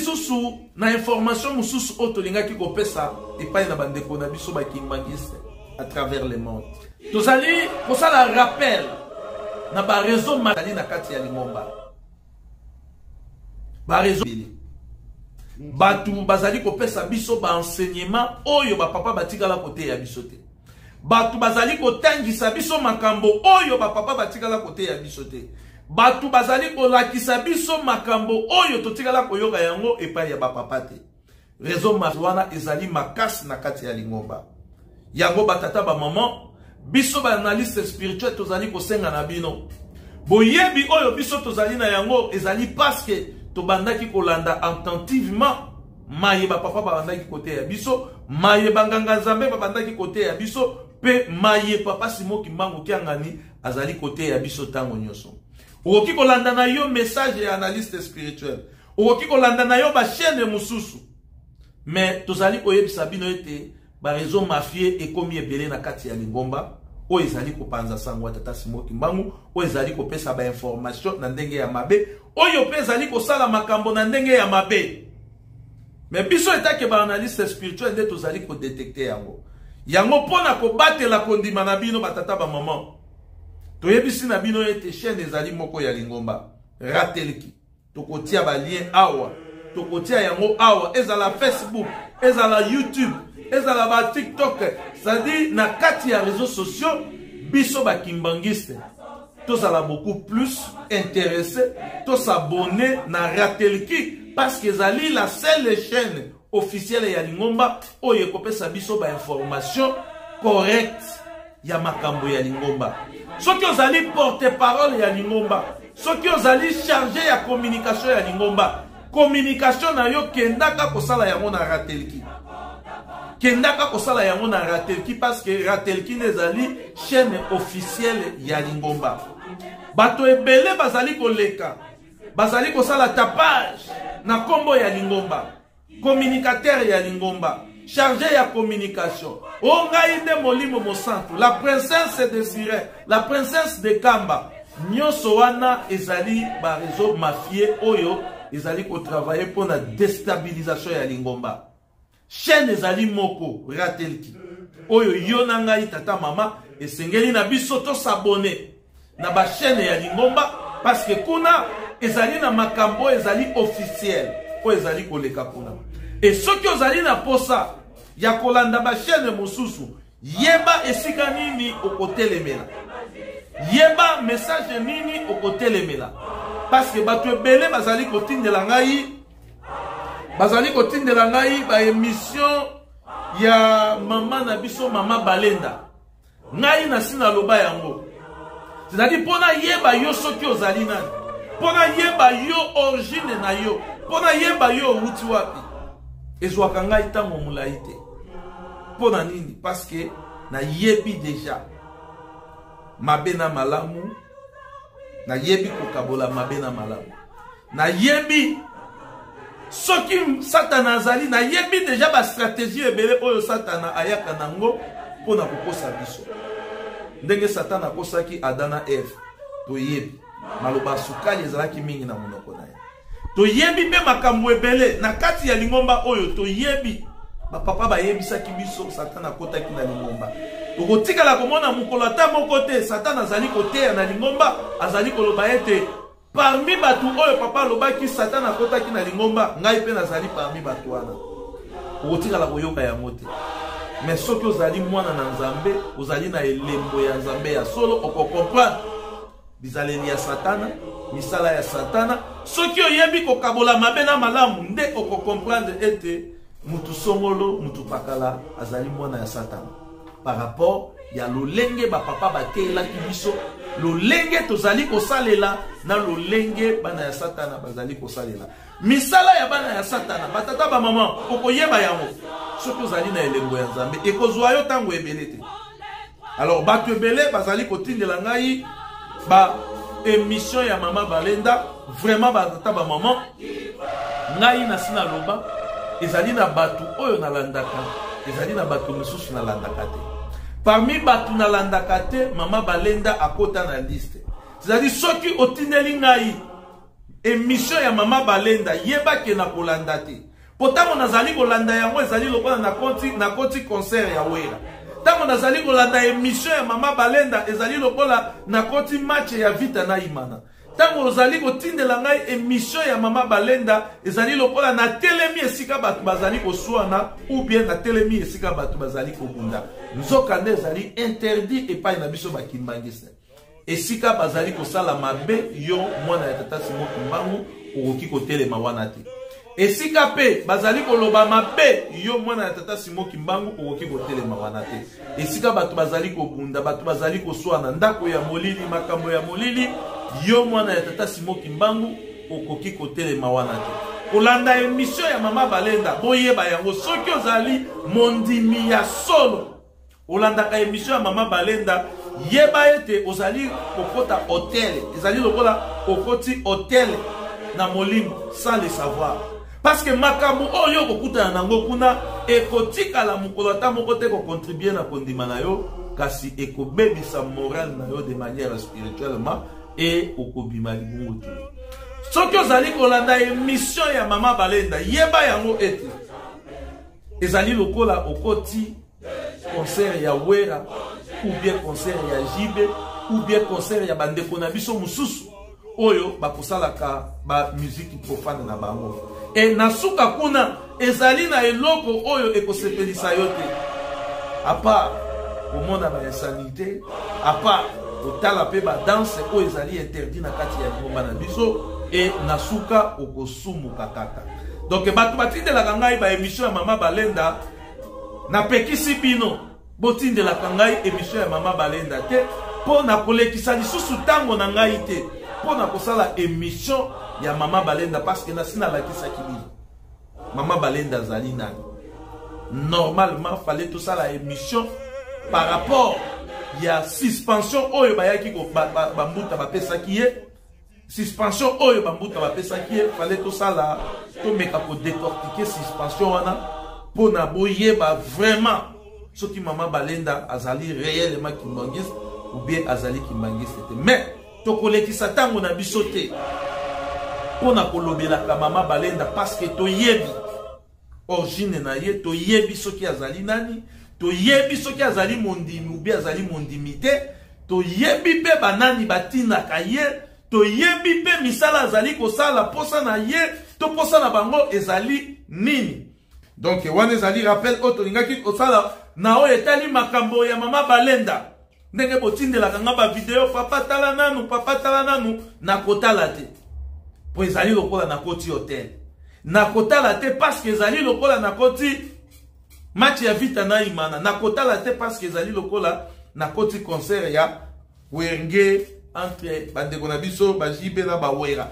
lisusu na information mosusu oyo tolingaki kopesa epai na bandeko na biso bakimbangiste à travers le monde. Tozali kosala rappel na ba réseau mazali na kati ya lingomba. Ba réseau bato bazali kopesa biso ba enseignement oyo ba papa batikala koteya biso te. Bato bazali kotangisa biso makambo oyo ba papa batikala koteya biso te. Bato bazali kolakisa biso makambo oyo totikala koyoka yango epai ya ba papa te. Réseau wana ezali makasi na kati ya lingomba. Yango batata ba maman, biso ba analyste spirituel tozali kosenga na bino. Boyebi oyo biso tozali na yango ezali parce que tobandaki kolanda attentivement maye ba papa babandaki koteya biso, maye ba nganga Nzambe babandaki koteya biso, pe maye papa Simon Kimbangu Kiangani azali koteya biso tango nyonso. Okoki kolanda na yo message ya analyste spirituel, okoki kolanda na yo ba chaîne mosusu, mais tozali koyebisa bino ete ba réseau mafieux ekomi ebele na kati ya lingomba oyo ezali kopanza sango ya tata Simon Kimbangu, oyo ezali kopesa ba information na ndenge ya mabe, oyo pe ezali kosala makambo na ndenge ya mabe. Mais biso etake ba analyste spirituel nde tozali kodetecte yango. Yango mpona kobatela kondima na bino batata ba maman, toyebisi na bino ete chaîne ezali moko ya lingomba Ratelki. Tokotia ba lien awa, tokotia yango awa, ezala Facebook, ezala YouTube, ezala ba TikTok, c'est-à-dire na kati ya réseaux sociaux, biso ba kimbanguiste tozala beaucoup plus intéressé, to s'abonner na Ratelki parce que ezali la seule chaîne officielle ya lingomba oyo ekopesa biso ba information correcte ya makambo ya lingomba. Soki ozali porte-parole ya lingomba, soki ozali chargé ya communication ya lingomba, communication na yo kendaka kosala yango na Ratelki. Kendaka kosala yango na Ratelki parce que Ratelki nde ezali chaîne officielle ya lingomba. Bato ebele bazali koleka, bazali kosala tapage na kombo ya lingomba, communicateur ya lingomba, chargé ya communication. O ngai nde molimo mosantu, la princesse de Siren, la princesse de Kamba. Nyonso wana ezali ba réseau mafieux oyo ezali kotravailler mpo na déstabilisation ya lingomba. Chaîne ezali moko Ratelki oyo yo na ngai tata mama esengeli na biso to s'abonner na ba chaîne ya lingomba parce que kuna ezali na makambo oyo ezali officiel oyo ezali koleka kuna. Et soki ozali na posa ya kolanda ba chaîne mosusu, yeba esika nini okotelemela, yeba message nini okotelemela, parce que bato ebele bazali kotindela ngai, bazali kotindela ngai ba émission ya mama na biso mama Balenda. Ngai nasi naloba yango, c'est-à-dire mpo nayeba yo soki ozali nani, mpo nayeba yo origine na yo, mpo nayeba yo owuti wapi, ezwaka ngai ntango molai te. Mpo na nini? Parce que nayebi déjà mabe na malamu, nayebi kokabola mabe na malamu, nayebi soki Satana azali, nayebi déjà ba stratégie ebele oyo Satana ayaka nango mpo na kokosa biso. Ndenge Satana akosaki Adam na Eve, toyebi maloba ya sukali ezalaki mingi na monoko na ye. Toyebi mpe makambo ebele na kati ya lingomba oyo toyebi. Bapapa bayebisaki biso Satana akotaki na lingomba. Tokotikala komona mokolo ata moko te Satana azali koteya na lingomba, azali koloba ete parmi bato oyo papa alobaki Satana akotaki na lingomba, ngai mpe nazali parmi bato wana. Okotikala koyoka yango te. Mais soki ozali mwana na Nzambe, ozali na elembo ya Nzambe ya solo, okokomprendre bizaleli ya Satana, misala ya Satana. Soki oyebi kokabola mabe na malamu, nde okokomprendre ete mutu songolo, mutu pakala azali mwana ya Satana. Par rapport ya lolenge ba papa bateyelaki biso, lolenge tozali kosalela na lolenge bana ya Satana bazali kosalela. Misala ya bana ya Satana, batata ba mama, okoyeba yango soki ozali na elembo ya Nzambe, ekozwa yo ntango ebele te. Alors bato ebele bazali kotindela ngai ba émission ya mama Balenda, vraiment batata ba mama, ngai nasi naloba ezali na bato oyo nalandaka, ezali na bato mosusu nalandaka te. Parmi bato nalandaka te, mama Balenda akota na liste. C'est-à-dire soki otindeli ngai Emission ya mama Balenda, yeba ke na kolanda te. Po tango nazali kolanda yango ezali lokola na koti concert ya Wera. Tango nazali kolanda emission ya mama Balenda ezali lokola na koti match ya Vita na Imana. Tango ozali kotindela ngai emission ya mama Balenda ezali lokola natelemi esika bato bazali koswana ou bien natelemi esika bato bazali kobunda. Nzoka nde ezali interdit epai na biso ba kimbanguiste. Esika bazali kosala mabe, yo mwana ya tata Simon Kimbangu okoki kotelema wana te. Esika pe bazali koloba mabe, yo mwana ya tata Simon Kimbangu okoki kotelema wana te. Esika bato bazali kobunda, bato bazali koswana, ndako ya molili, makambo ya molili, yo mwana ya tata Simon Kimbangu okoki kotelema wana te. Kolanda emission ya mama Balenda, boyeba yango soki ozali mondimi ya solo. Olandaka emission ya mama Balenda, yeba ete ozali kokota hotel, ezali lokola okoti hotel na molimo sans le savoir. Parce que makambo oyo okokutana nango kuna ekotikala mokolo ata moko te kocontribuer na kondima na yo, kasi ekobebisa morale na yo de manière spirituellement et okobima libungu te. Soki ozali kolanda emission ya mama Balenda, yeba yango ete ezali lokola okoti concert ya Wera ou bien concert ya JB ou bien concert ya bandeko na biso mosusu oyo bakosalaka ba musique profane na bango. E na suka kuna ezali na eloko oyo ekosepelisa yo te, à part komona ba insanité, à part kotala pe ba danse oyo ezali interdit na kati ya lingomba na biso, e na suka okosumuka kaka. Donc bato batindelaka ngai ba émission ya mama Balenda, napekisi bino botindelaka ngai émission ya mama Balenda te, mpo na kolekisa lisusu ntango na ngai te mpo na kosala émission ya mama Balenda, parce que nasi nalakisaki bino mama Balenda azali nani. Normalement fallait tosala émission par rapport ya suspension oyo bayaki bambuta bapesaki ye, suspension oyo bambuta bapesaki ye, fallait tosala, tomeka kodécortiquer suspension wana mpo na boyeba vraiment soki mama Balenda azali réellement kimbanguiste ou bien azali kimbanguiste te. Mais tokolekisa ntango na biso te mpo na kolobelaka mama Balenda, parce que toyebi origine na ye, toyebi soki azali nani, toyebi soki azali mondimi ou bien azali mondimi te, toyebi mpe banani batinaka ye, toyebi mpe misala azali kosala, posa na ye to posa na bango ezali nini. Donc wana ezali rappel oyo tolingaki kosala na oyo etali makambo ya mama Balenda. Ndenge botindelaka nga ba video, papa tala nanu, papa tala nanu, nakotala te po ezali lokola nakoti hotel, nakotala te parce que ezali lokola nakoti match ya Vita na Imana, nakotala te parce que ezali lokola nakoti concert ya Wenge entre bandeko na biso ba JB na ba Wera.